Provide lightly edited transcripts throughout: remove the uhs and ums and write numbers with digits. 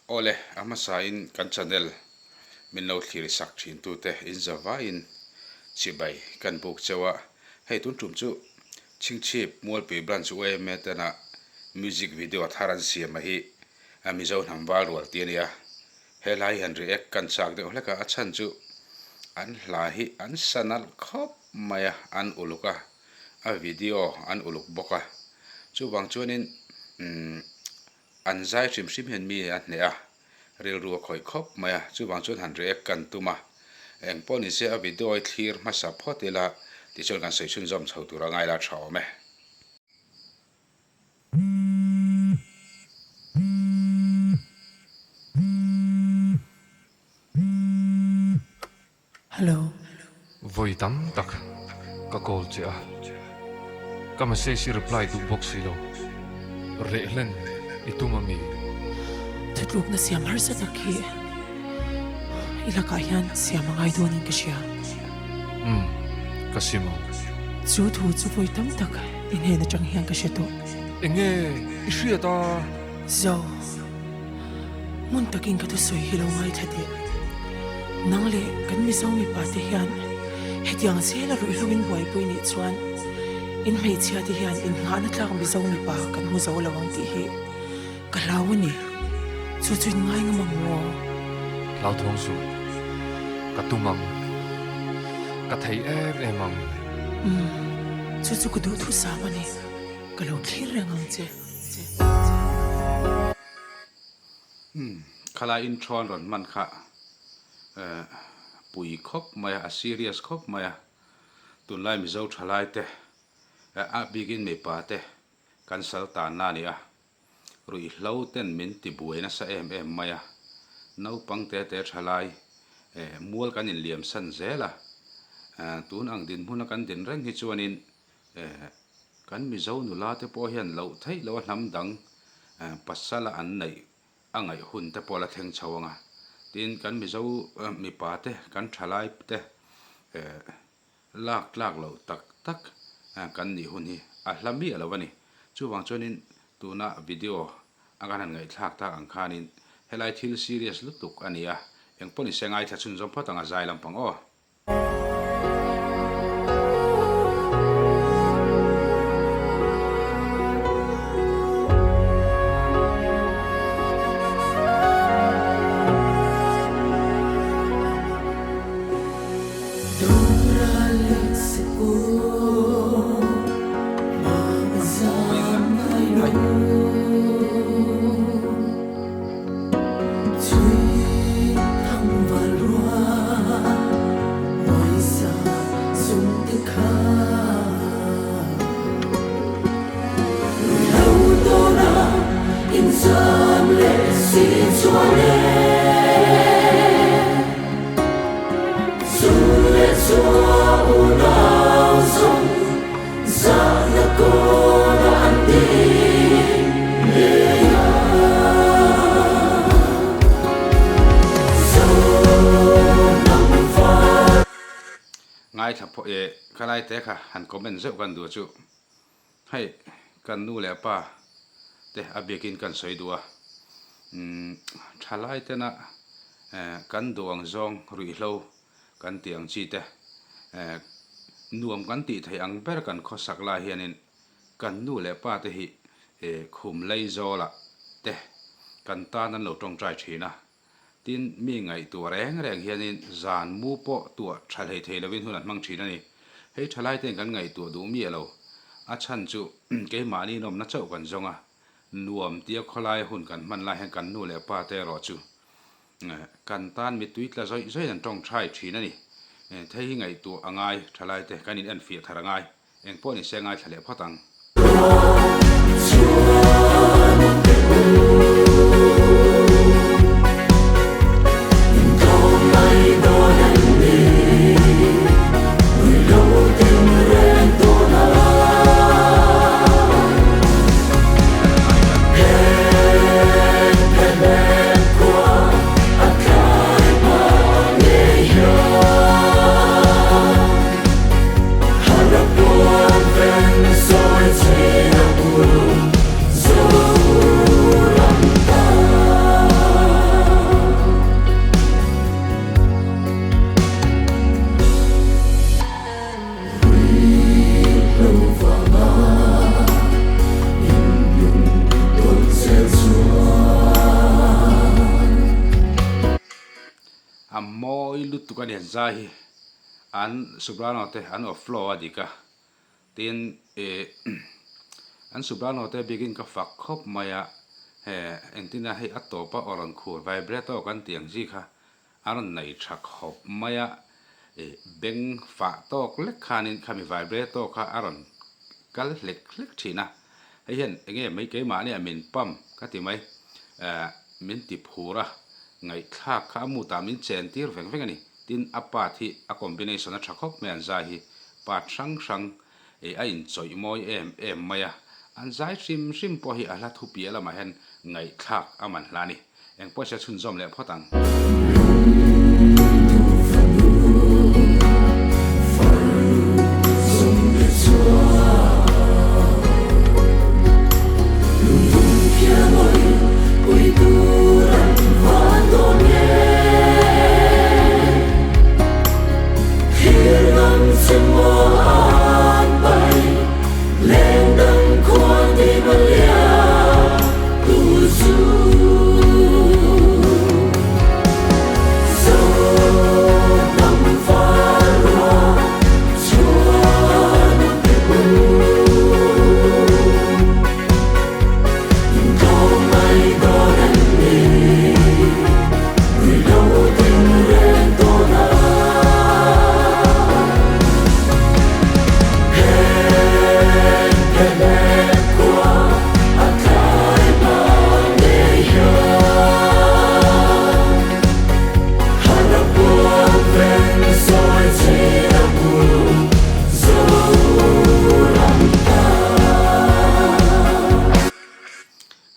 Awle, a hmasain kan channel min lo thlir sak thin tute in zavaiin chibai kan buk cheu a. Hei tun tum chu Chhingchhip Mualpui Branch yma tena music video thar an siam a hi Mizo hnam val rual tih a ni a. He hla hi han react kan chak deuh hlek a, a chhan chu an hla hi an sa nalh khawp mai a, an uluk a, a video an uluk bawk a. Chuvang chuanin umm an zai hrim hrim hian mi a hneh a, rilru a khawih khawp mai a, chuvang chuan han react kan tum a. Eng pawh ni se a video hi thlir hmasa phawt ila tichuan kan sawi chhunzawm chho tur a ngai la tha awm e. Hello. Vawi tam tak ka call che a, ka message i reply duh bawk si lo. Reh hlen i tum a mi? Thutlukna siam harsa tak hi i lakah hian siam a ngai dawnin ka hria. Umm, ka sim ang. Chu thu chu vawi tam tak i hnen atang hian ka hre tawh. Enge i hriat a? Zo, hmun takin ka thusawi hi lo ngaithla teh. Nang leh kan Mizo mipa te hian hetiang zela ruihhlo in buaipui nih chuan in hmeichhia te hian in nghahna tlak Mizo mipa kan hmu zo lo ang tih hi ka hlau a ni. Chu chu in ngai ngam ang maw? Hlauthawng suh, ka tum ang. Ka thei em em ang. Umm, chu chu ka duhthusam a ni. Ka lo thlir reng ang che. Umm, khalai intro an rawn hman kha eh pui khawp mai a, a serious khawp mai a. Tunlai Mizo thalai te eh a bikin mipa te kan sal tanna a ni a. Ruihhlo ten min ti buai nasa em em mai a. Naupang te te thalai eh mual kan inliam san zel a. Eh tun ang dinhmuna kan din reng hi chuanin Eh, kan Mizo nula te pawh hian loh theih loh a hnam dang pasala an neih a ngaih hun te pawh la thleng chho ang a. Tin, kan Mizo mipa te, kan thalai te eh lak tlak loh tak tak kan nih hun hi a hla miah lo a ni. Chuvang chuanin tuna video a kan han ngaihthlak tak ang khanin helai thil serious lutuk a ni a, engpawh nise ngaithla chhunzawm phawt ang a zai lampang aw. Ngaithla pawh e ka lai te kha han comment zeuh kan duh chu hei kan nu leh pa te a biakin kan sawi duh a umm thalai tena kan duh ang zawng ruihhlo kan tih ang chi te nuam kan tih theih ang ber kan khawsak lai hianin Kan nu leh pa te hi khum lei zawlah te kan tan an lo tawngtai thin a, tin mi ngaihtuah reng reng hianin zan mu pawh tuah tha hlei thei lovin hun an hmang thin a ni. Hei thalai ten kan ngaihtuah duh miah lo, a chhan chu keimahni nawmna chauh kan zawng a, nuam tia khawlai hun kan hman lai hian kan nu leh pa te erawh chu Kan tan mittui tla zawih zawih an tawngthai thin a ni. Thei hi ngaihtuah a ngai, thalai te kan in enfiah thar a ngai. Eng pawh ni se ngaithla leh phawt ang. mawi lutuk a ni an zai hi an soprano te an aw flow a dik a tin ih an soprano te bikin ka fak khawp mai a he engtin a hei a tawp a aw rawn khur vibrato kan tih ang chi kha a rawn nei tha khawp mai a ih beng fah tawk lek khanin khami vibrato kha a rawn kal hlek hlek thin a hei hian enge mai keimahni ah min pump ka ti mai eh min ti phur a ngaihthlak kha a mutah min chen tir veng veng a ni tin a part hi a combination a tha khawp mai an zai hi part hrang hrang ih a inchawih mawi em em mai a an zai hrim hrim pawh hi a hla thu piah lamah hian ngaihthlak a man hla a ni. Eng pawh se chhunzawm leh phawt ang.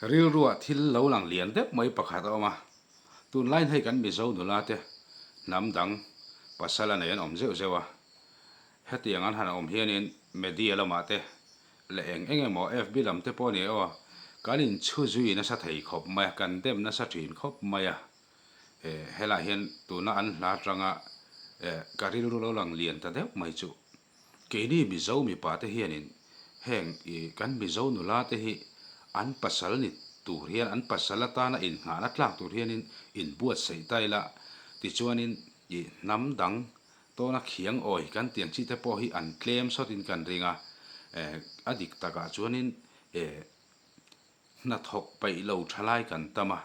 Rilruah thil lo lang lian deuh mai pakhat a awm a, tunlaiin hei kan Mizo nula te hnam dang pasal a nei an awm zeuh zeuh a, hetiang an han awm hianin media lamah te leh eng eng emaw FB lam te pawh a ni aw, kan inchhu zui nasa thei khawp mai a, kan dem nasa thin khawp mai a, eh helaiah hian tuna an hla atanga eh ka rilru lo lang lian ta deuh mai chu keini Mizo mipa te hianin heng ih kan Mizo nula te hi an pasal ni tur hian an pasal atana innghahna tlak tur hianin inbuatsaih ta ila tichuanin ih hnam dang Tawna khiang awi kan tiang chi te pawh hi an tlem sawtin kan ring a, eh a dik takah chuanin eh hnathawk peih lo thalai kan tam a,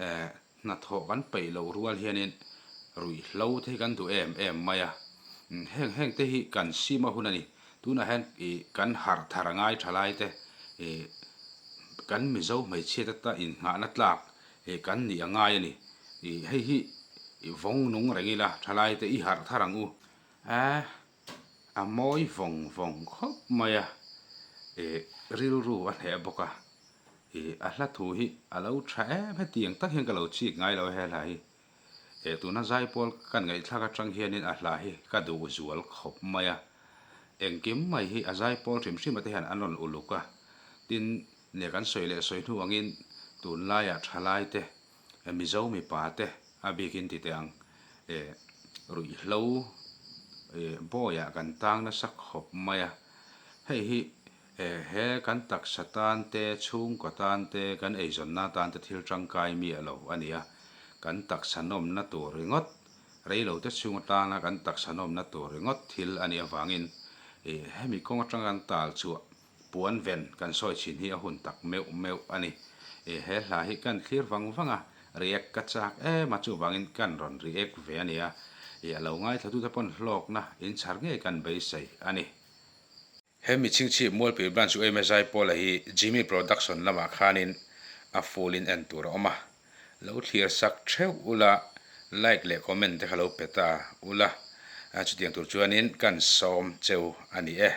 eh hnathawh kan peih loh rual hianin ruihhlo te hi kan duh em em mai a, heng heng te hi kan sim a hun a ni, tunah hian ih kan harh thar a ngai thalai te ih kan Mizo hmeichhia te ta innghahna tlak Ih kan nih a ngai a ni. Ih hei hi ih vawng nung reng ila thalai te i harh thar ang u. A a mawi vawng vawng khawp mai a, ih rilru a hneh bawk a. Ih a hla thu hi a lo tha em hetiang tak hian ka lo chik ngai lo he hla hi. Ih tuna zaipawl kan ngaihthlak atang hianin a hla hi ka duh zual khawp mai a. Engkim mai hi a zaipawl hrim hrim ate hian an rawn uluk a. Tin, Nia kan sawi leh sawi hnu angin tunlaiah thalaite, Mizo mipate a bikin ti teh ang, ruihhlo bawiah kan tang nasa khawp mai a. Hei hi he kan taksa tan te, chhungkaw tan te, kan eizawnna tan te thil tangkai miah lo a ni a. Kan taksa nawmna tur ringawt, reilote chhung atana kan taksa nawmna tur ringawt thil a nih avangin hemi kawng atanga kan tal chhuah Puan ven kan sawi chhin hi a hun tak meuh meuh a ni. E he hla hi kan thlir vang vang a, react ka chak em a, chuvangin kan rawn react ve a nia. E a lo ngaithlatute pawn hlawkna in chhar ngei kan beisei a ni. He mi chhingchhip Mualpui Branch Uaime Zaipawla hi Jimmy Production lamah khanin a full in en tur a awm a. Lo thlir sak theuh ula, like leh comment te kha lo pe ta ula, chutiang tur chuanin kan sawm cheu a ni e.